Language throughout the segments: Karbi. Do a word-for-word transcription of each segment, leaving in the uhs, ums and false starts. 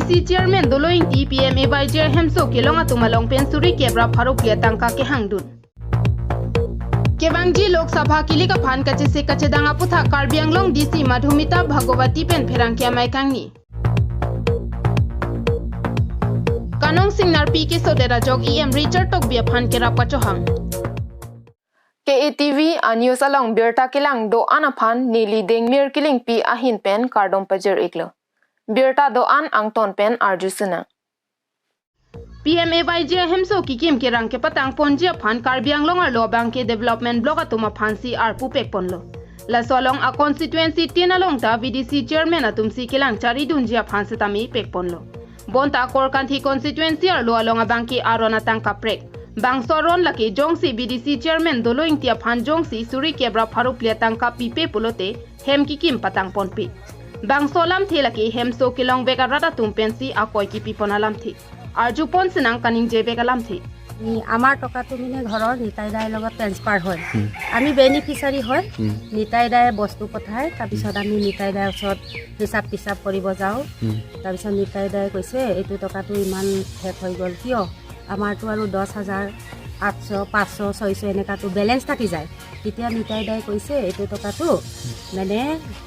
C Chairman Dolo Ingti P M A Y G I Hemso kelong atum along pen suri kep ra pharo phli atangka kehangdun. Kevangji Lok Sabha kilik aphan kachesik kachedang aputhak Karbi Anglong D C Madhumita Bhagawati pen pherangke amei kangni. Kanong Singnarpi kesodet ajok E M Richard Tokbi aphan kerap kachohang. K A T V a-news along birta kelang do-an aphan neli Dengmir Killingpi ahin pen kardom pajir-iklo. Birta do-an angton pen arju sinang. P M A Y G I Hemso kikim kerang kepatang ponji aphan Karbi Anglong arlo abangke development block atum aphansi arpu pek ponlo. Laso along a-constituency tin along ta V D C chairman atumsi kelang charidunji aphan setame pek ponlo. Bonta Korkanthi constituency arlo along abangke aron atangka prek. Bangso aron lake jongsi V D C chairman Dolo Ingti aphan jongsi suri kep ra pharo phli atangka pipe pulote hem kikim patang ponpe. Bangso alamthe lake Hemso kelong vek arat atum pensi akoi kipi pon alamthe. Arju pon sinang kaningje vek alamthe. নি-, আমাৰ টকাটো মানে ঘৰৰ নিতাই দাইৰ লগত ট্ৰেন্সফাৰ হয়। হুম। আমি বেনিফিচিয়াৰী হয়। হুম। নিতাই দায়ে বস্তু পঠায়, তাৰপিছত হুম। আমি নিতাই দাইৰ ওচৰত হিচাপ তিচাপ কৰিব যাওঁ। হুম। তাৰপিছত নিতাই দায়ে কৈছে, "এইটো টকাটো ইমান শেষ হৈ গ'ল কিয়? আমাৰতো আৰু দহ হাজাৰ আঠশ, পাঁচশ, ছয়শ এনেকাতো বেলেঞ্চ থাকি যায়।" তেতিয়া নিতাই দায়ে কৈছে, "এইটো টকাটো মানে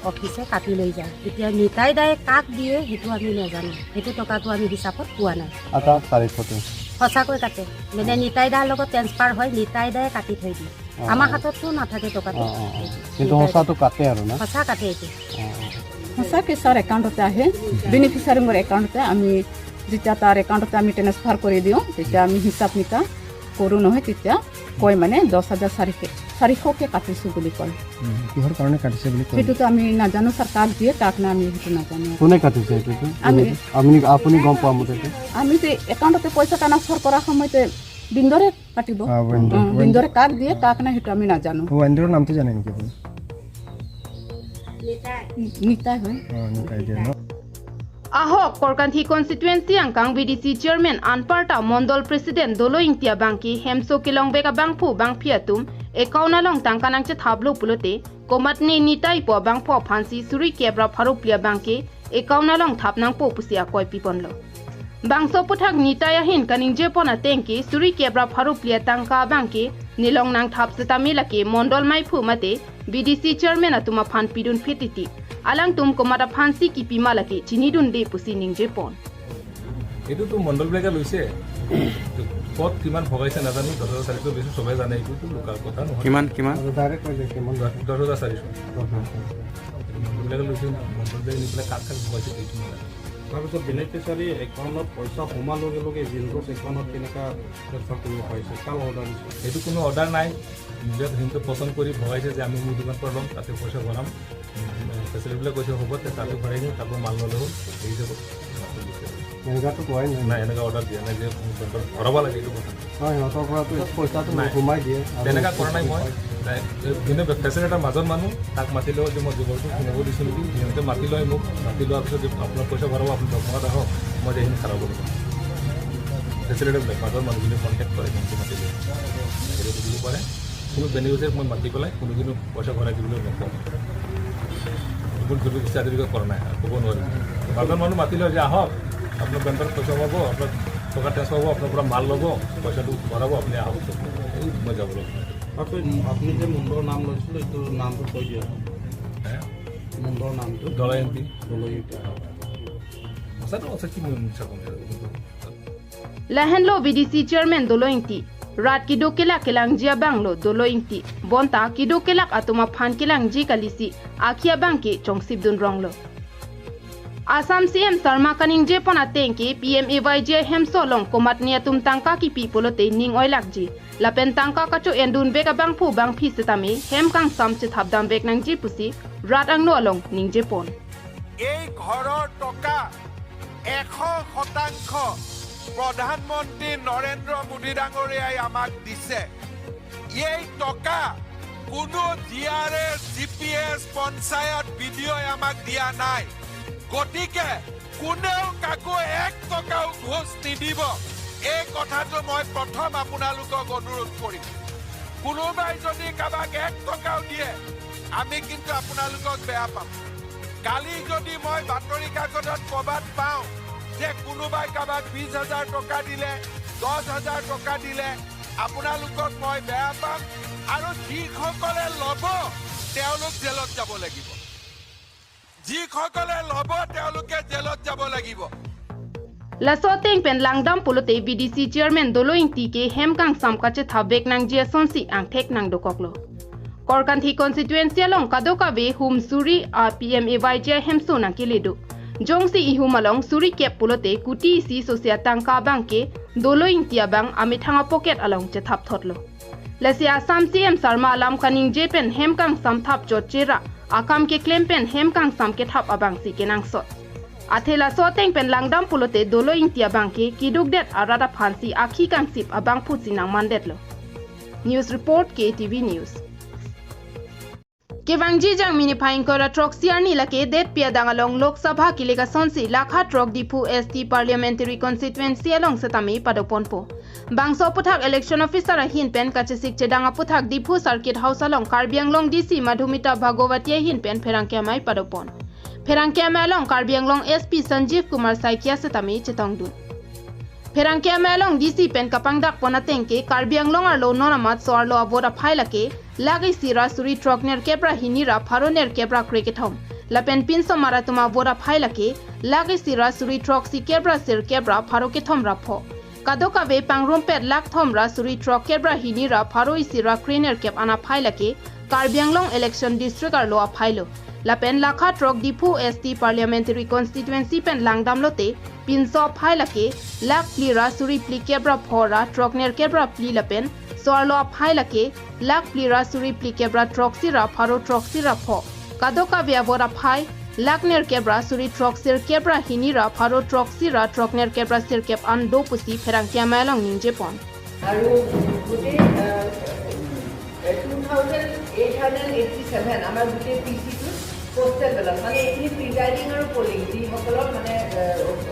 অফিচে কাটি লৈ যায়।" এতিয়া নিতাই দায়ে কাক দিয়ে সেইটো আমি নাজানো, সেইটো টকাটো আমি হিচাপত পোৱা নাই। আটা চাৰিশটো। সঁচাকৈ কাটে, মানে নিতাই দাৰ লগত ট্ৰেন্সফাৰ হয়, নিতাই দায়ে কাটি থৈ দিয়ে। অ, আমাৰ অ। হাতততো নাথাকে টকাটো। অ, অ, অ। কিন্তু নিতাই সঁচাটো কাটে আৰু না? সঁচা কাটে এইটো। অ, অ। সঁচাকে ছাৰ একাউণ্টতে আহে, বেনিফিচিয়াৰী মোৰ একাউণ্টতে আমি যেতিয়া তাৰ একাউণ্টতে আমি ট্ৰেন্সফাৰ কৰি দিওঁ, তেতিয়া আমি হিচাপ নিকাচ কৰোঁ নহয়, তেতিয়া কয় মানে দহ হাজাৰ চাৰিশ, চাৰিশকে কাটিছোঁ বুলি কয়। উম, কিহৰ কাৰণে কাটিছে বুলি কয়? সেইটোতো আমি নাজানো ছাৰ, কাক দিয়ে কাক নাই আমি সেইটো নাজানো। কোনে কাটিছে এইটোতো? আমি। আপুনি, আপুনি গম পোৱা মতেতো? আমি যে একাউণ্টতে পইচা ট্ৰেন্সফাৰ কৰা সময়তে ভিনদেউৰে কাটিব। অ, ভিনদেউ। অ, ভিনদেউৰে কাক দিয়ে কাক নাই সেইটো আমি নাজানো। অ, ভিনদেউৰ নামটো জানে নেকি আপুনি? নিতাই হয়। অ, নিতাই দিয়ে ন? Ahok, Korkanthi constituency angkang V D C chairman anparta Mondol president Dolo Ingti abangke Hemso kelong vek abangphu bangphi atum account along tangka nangchethaplo pulote, komatne nitai pu abangphu aphansi suri kep ra pharo phli abangke account along thap nangpo pusi akoi piponlo. Bangso aputhak nitai ahin kaningje pon ateng ke suri kep ra pharo phli atangka abangke nelong nangthap setame lake Mondol maiphu mate V D C chairman atum aphan pidun phe titi. Alangtum komat aphansi kipi ma lake chinidunde pusi ningje pon. এইটোতো মণ্ডলবিলাকে লৈছে। ক'ত কিমান ভগাইছে নাজানো, দহ হাজাৰ চাৰিশ লৈছে, সবে জানে, এইটোতো লুকাৰ কথা নহয়। কিমান, কিমান? আৰু ডাইৰেক্ট কৈ দে, কিমান? দহ হাজাৰ চাৰিশ। দহ হাজাৰ চাৰিশ। মণ্ডলবিলাকে লৈছে, মণ্ডলবিলাকে নি পেলাই কাক কাক ভগাইছে, এইটো নাজানো। তাৰপিছত বেনিফিচিয়াৰী একাউণ্টত পইচা সোমোৱাৰ লগে লগে উইণ্ড'জ একাউণ্টত কেনেকা ট্ৰেন্সফাৰ কৰিব পাৰিছে? কাৰ অৰ্ডাৰ দিছে? এইটো কোনো অৰ্ডাৰ নাই, নিজে সিহঁতে পচন্দ কৰি ভগাইছে যে আমি মোৰ দোকানৰ পৰা ল'ম, তাতে পইচা ভৰাম। ফেচিলিটিবিলাক কৈছে হ'ব, তে তাতো ভৰাই দিওঁ, তাৰ পৰা মাল ল'লে হ'ল, এই যাব। এনেকুৱাতো কোৱাই নাই। নাই, এনেকুৱা অৰ্ডাৰ দিয়া নাই যে মোৰ দোকানত ভৰাব লাগে, এইটো কথা নাই। হয়, সিহঁতৰ পৰাতো পইচাটো নাই। সোমাই দিয়ে আৰু তেনেকা কৰা নাই মই। নাই, যোনে ফেচিলিটেটৰ মাজত মানুহ, তাক মাতি লওঁ যে মই জোগাটো সোমাব দিছোঁ নেকি, সিহঁতে মাতি লয় মোক, মাতি লোৱাৰ পিছত যে আপোনাৰ পইচা ভৰাব, আপুনি দৰমহাত আহক, মই যে এইখিনি খাৰাব দিম। ফেচিলিটেটৰ মাজৰ মানুহখিনি কণ্টেক্ট কৰে, সিহঁতে মাতি লয়। সেইটো বুজিব পাৰে। কোনো বেনিফিচিয়াৰীক মই মাতি পেলাই কোনোদিনো পইচা ভৰাই দিবলৈ নকওঁ। মোৰ জমি বিচাৰি তেনেকুৱা কৰা নাই, আৰু ক'ব নোৱাৰিম। সাধাৰণ মানুহ মাতিলে যে আহক, আপোনাৰ বেংকত পইচা পাব, আপোনাৰ টকা ট্ৰেন্সফাৰ হ'ব, আপোনাৰ পৰা মাল ল'ব, পইচাটো ভৰাব, আপুনি আহক। এই মই যাবলৈ। আপুনি, আপুনি যে মুণ্ডৰ নাম লৈছিলে, এইটো নামটো কৈ দিয়া। হে? মুণ্ডৰ নামটো? দলয়ন্তী। দলয়ন্তী। সঁচাটো সঁচা, কি মিছা ক'ম আৰু। Lahenlo V D C chairman Dolo Ingti. Rat keduk kelak kelangji abanglo Dolo Ingti. Bonta keduk kelak atum aphan kelangji kalisi akhi abangke chongsipdun ronglo. Assam C M Sarma kaningje pon ateng ke P M A Y G I Hemso along komatne atum tangka kipi pulote ning oilakji. Lapen tangka kacho-endun vek abangphu bangphi setame hem kangsam chethapdam vek nangji pusi rat angno along ningje pon. এই ঘৰৰ টকা এশ শতাংশ প্ৰধানমন্ত্ৰী নৰেন্দ্ৰ মোদী ডাঙৰীয়াই আমাক দিছে। এই টকা কোনো G R S, G P S, panchayat, B D অ'ই আমাক দিয়া নাই। গতিকে কোনেও কাকো এক টকাও ঘোচ নিদিব। এই কথাটো মই প্ৰথম আপোনালোকক অনুৰোধ কৰিম। কোনোবাই যদি কাৰোবাক এক টকাও দিয়ে, আমি কিন্তু আপোনালোকক বেয়া পাম। কালি যদি মই বাতৰি কাকতত ক'ৰবাত পাওঁ, যে কোনোবাই কাৰোবাক বিশ হাজাৰ টকা দিলে, দহ হাজাৰ টকা দিলে আপোনালোকক মই বেয়া পাম আৰু যিসকলে ল'ব তেওঁলোক জেলত যাব লাগিব। যিসকলে ল'ব তেওঁলোকে জেলত যাব লাগিব। Laso ateng pen langdam pulote B D C chairman Dolo Ingti ke hem kangsam kachethap vek nangji asonsi angthek nangdokoklo. Korkanthi constituency along kadokave hum suri a P M A Y G I hemso nangkeledo. Jongsi ihum along suri kep pulote kuti isi sosi atangka abangke Dolo Ingti abang amethang apocket along chethap thotlo. Lasi Assam C M Sarma alam kaningje pen hem kangsam thap chot chera akam keklem pen hem kangsam kethap abangsi kenangsot. Athe laso ateng pen langdam pulote Dolo Ingti abangke kidukdet arat aphansi akhi kangsip abangphusi nangmandetlo. News report, K T V News. Kevangji Jangmi niphai ingkoi ra throksi arni lake detpi adang along Lok Sabha kelek asonsi lakha throk Diphu S T Parliamentary Constituency along setame padoponpo. Bangso aphuthak election officer ahin pen kachesik chedang aphuthak Diphu Circuit House along Karbi Anglong D C Madhumita Bhagawati ahin pen pherangke amei padopon. Pherangke amei along Karbi Anglong S P Sanjeev Kumar Saikia setame chetongdun. Pherangke amei along D C pen kapangdakpon ateng ke Karbi Anglong arlo non amat so-arlo a-vote aphai lake lakh isi ra suri throk nerkep ra hini ra pharo nerkep ra krekethom. Lapen pinso arat atum a-vote aphai lake lakh isi ra suri throksi kep ra sirkep ra pharo kethom ra pho. Kadokave pangrumpet lakh thom ra suri throkkep ra hini ra pharo isi ra krenerkep an aphai lake Karbi Anglong election district arlo aphailo. Lapen lakha throk Diphu S T Parliamentary Constituency pen langdamlote pinso aphai lake lakh phli ra suri phlikep ra pho ra throk nerkep ra phli lapen so-arlo aphai lake lakh phli ra suri phlikep ra throksi ra pharo throksi ra pho. Kadokave a-vote aphai lakh nerkep ra suri throksirkep ra hini ra pharo throksi ra throk nerkep ra sirkep an do pusi pherangke amei along ningjepon. আৰু গোটেই two thousand eight hundred eighty seven আমাৰ গোটেই পি চিটো postal ballot, মানে এইখিনি প্ৰিজাইডিং আৰু পলিং যিসকলৰ মানে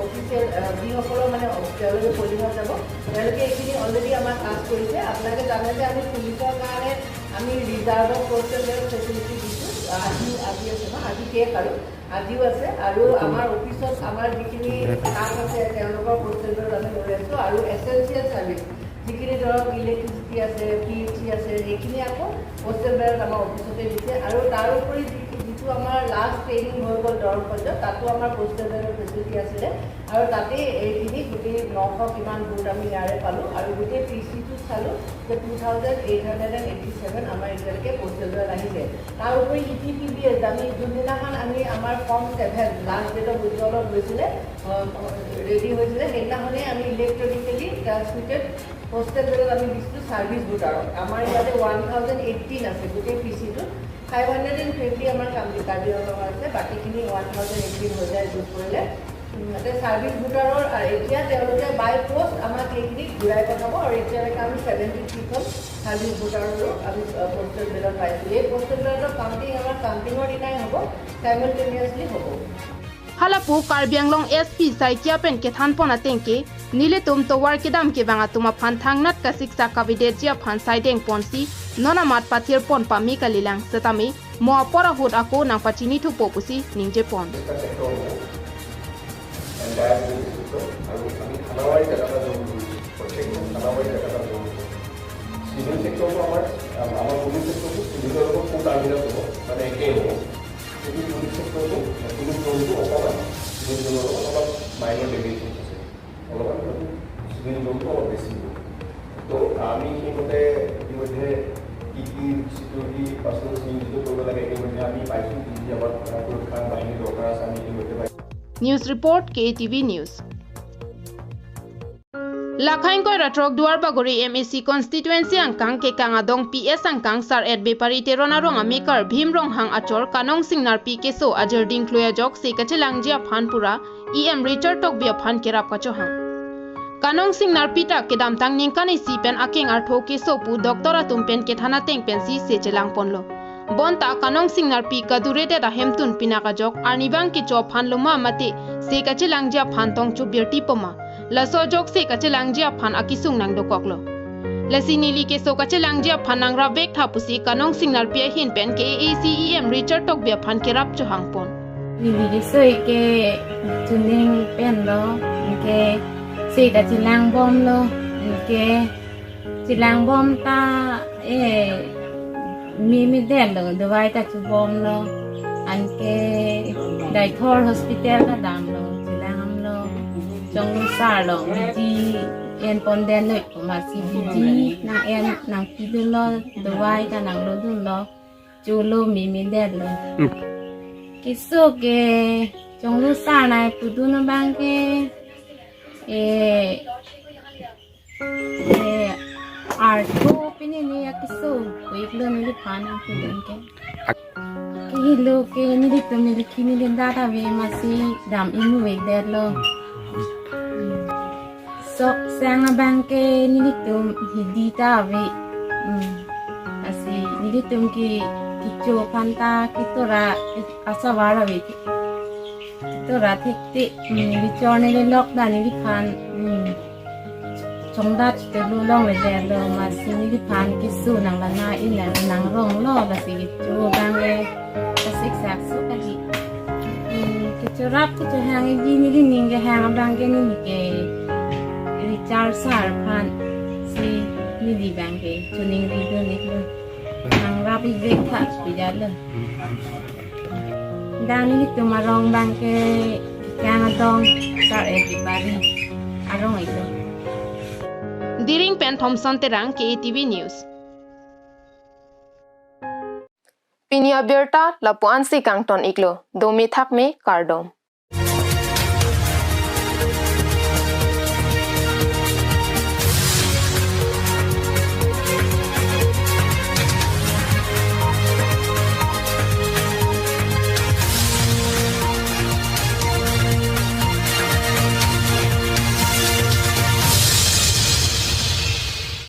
অফিচিয়েল যিসকলৰ মানে তেওঁলোকে পলিঙত যাব, তেওঁলোকে এইখিনি অলৰেডি আমাক আছ কৰিছে। আপোনালোকে জানে যে আমি পুলিচৰ কাৰণে আমি ৰিজাৰ্ভত পষ্টেল বেলট ফেচিলিটি দিছোঁ। আজি আজি আছে ন, আজি শেষ আৰু আজিও আছে। আৰু আমাৰ অফিচত আমাৰ যিখিনি ষ্টাফ আছে তেওঁলোকৰ পষ্টেল বেলট আমি লৈ আছোঁ। আৰু এছেনচিয়েল চাৰ্ভিচ যিখিনি ধৰক ইলেক্ট্ৰিচিটি আছে, পি এইচ চি আছে, সেইখিনি আকৌ পষ্টেল বেলট আমাৰ অফিচতে দিছে। আৰু তাৰ উপৰি যি- যিটো আমাৰ লাষ্ট ট্ৰেইনিং হৈ গ'ল দৰং কলেজত, তাতো আমাৰ পষ্টেল বেলট ফেচিলিটি আছিলে। আৰু তাতে এইখিনি গোটেই নশ কিমান ভোট আমি ইয়াৰে পালোঁ। আৰু গোটেই পি চিটো চালোঁ যে two thousand eight hundred and eighty seven আমাৰ এতিয়ালৈকে পষ্টেল বেলট আহিছে। তাৰ উপৰি ই টি পি বি এছ আমি যোনদিনাখন আমি আমাৰ form seven last date of উইথড্ৰলত গৈছিলে, ৰেডি হৈছিলে, সেইদিনাখনেই আমি ইলেক্ট্ৰনিকেলি ট্ৰান্সমিটেড পষ্টেল বেলট আমি দিছিলোঁ চাৰ্ভিচ ভোটাৰক। আমাৰ ইয়াতে ওৱান থাউজেণ্ড এইটিন আছে গোটেই পি চিটোত। ফাইভ হাণ্ড্ৰেড এণ্ড টুৱেণ্টি আমাৰ কাৰ্বি কাৰ্বি আংলঙৰ আছে, বাকীখিনি ওৱান থাউজেণ্ড এইটিন হৈ যায় যোগ কৰিলে। উম, এতিয়া চাৰ্ভিচ ভোটাৰৰ আ, এতিয়া তেওঁলোকে বাই পোষ্ট আমাক সেইখিনি ঘূৰাই পঠাব আৰু এতিয়ালৈকে আমি ছেভেণ্টি থ্ৰীখন চাৰ্ভিচ ভোটাৰৰো আমি পষ্টেল বেলট পাইছোঁ। এই পষ্টেল বেলটৰ কাউণ্টিং আমাৰ কাউণ্টিঙৰ দিনাই হ'ব, চাইমলটেনিয়াছলি হ'ব। Halapu Karbi Anglong S P Saikia pen kethanpon ateng ke nelitum tovar kedam kevang atum aphan thangnat kasiksak kavedetji aphan saidengponsi non amat pathirpon pame kalilang setame mo apor ahut ako nangpachinithupo pusi ningjepon. Entire polling sector আৰু আমি থানাৱাৰী জেগাত জইন কৰিছোঁ। প্ৰত্যেকখন থানাৱাৰী জেগাত জইন কৰিছোঁ। চিভিল ছেক্টৰটো আমাৰ আমাৰ পুলিং ছেক্টৰটো চিভিলৰ লগত খুব টাৰ্মিনেল হ'ব, মানে একেই হ'ব। কিন্তু পুলিং ছেক্টৰটো পুলিং জোনটো অকণমান চিভিল জোনৰ লগত অলপ মাইনৰ ডেভিয়েশ্যন আছে, অলপমান চিভিল জোনটো অলপ বেছি হ'ব। তো আমি সেইমতে ইতিমধ্যে কি কি ছিকিউৰিটি পাৰ্চনেলছ নিয়োজিত কৰিব লাগে ইতিমধ্যে আমি পাইছোঁ। যি যি আমাৰ সুৰক্ষা বাহিনীৰ দৰকাৰ আছে আমি ইতিমধ্যে পাইছোঁ। News report, K T V News. Lakha ingkoi ra throk Duarbagori M A C constituency angkang kekang adong P S angkang Sar-et Bepari Teron arong amekar Bhim Ronghang achor Kanong Singnarpi keso ajirding klui ajok se kachelangji aphan pura E M Richard Tokbi aphan kerap kachohang. Kanong Singnarpi ta kedamtang ningkan isi pen akeng artho keso pu doctor atum pen kethan ateng pensi se chelangponlo. Bonta Kanong Singnarpi kaduredet ahemtun pinak ajok arnivang kecho aphan loma mate se kachelangji aphan tongchubirti poma. Laso ajok se kachelangji aphan akesung nangdokoklo. Lasi neli keso kachelangji aphan nangrap vektha pusi Kanong Singnarpi ahin pen K A A C E M Richard Tokbi aphan kerap chohangpon. Neli keso ke chuning pen lo Seta chelangbomlo, anke chelangbom ta, eh, mi mi detlo, dawai ta chubomlo, anke Deithor hospital ta damlo, chelanglo, Chonglu sir along biji enpon detlo, masi biji nang en nangpidunlo, dawai ta nanglodunlo, cholo mi mi detlo. Hmm. Keso ke Chonglu sir nangpudun abang ke, eh, eh, artho pini ni akeso, ko-iklo neliphan nangpudun ke. Ak- Kehelo ke nelitum neli khi neli da ta ave, masi dam imu-ik detlo. Hmm. Sok sang abang ke nelitum hidi ta ave. Hmm. Lasi nelitum ke kecho aphan ta ketora asavar ave. Ketora thektik, hmm, neli chor neli lok ta neliphan, hmm, chongdat te lu longle detlo, masi neliphan keso nang lana inang nangronglo, lasi kecho abang le kasik sak su kali. Hmm, kechorap kechohang iji neli ning kehang abang ke neli ke Richard sir aphan si neli abang ke choningri dun-iklo. Nangrap-ik vek tha pidetlo. Dak nelitum arong abang ke Kekang Adong, Sar Edipari arong-iklo. Diring pen Thomson Terang, K A T V News. Pini abirta lapu-an si kangton-iklo, dome thakme kardom.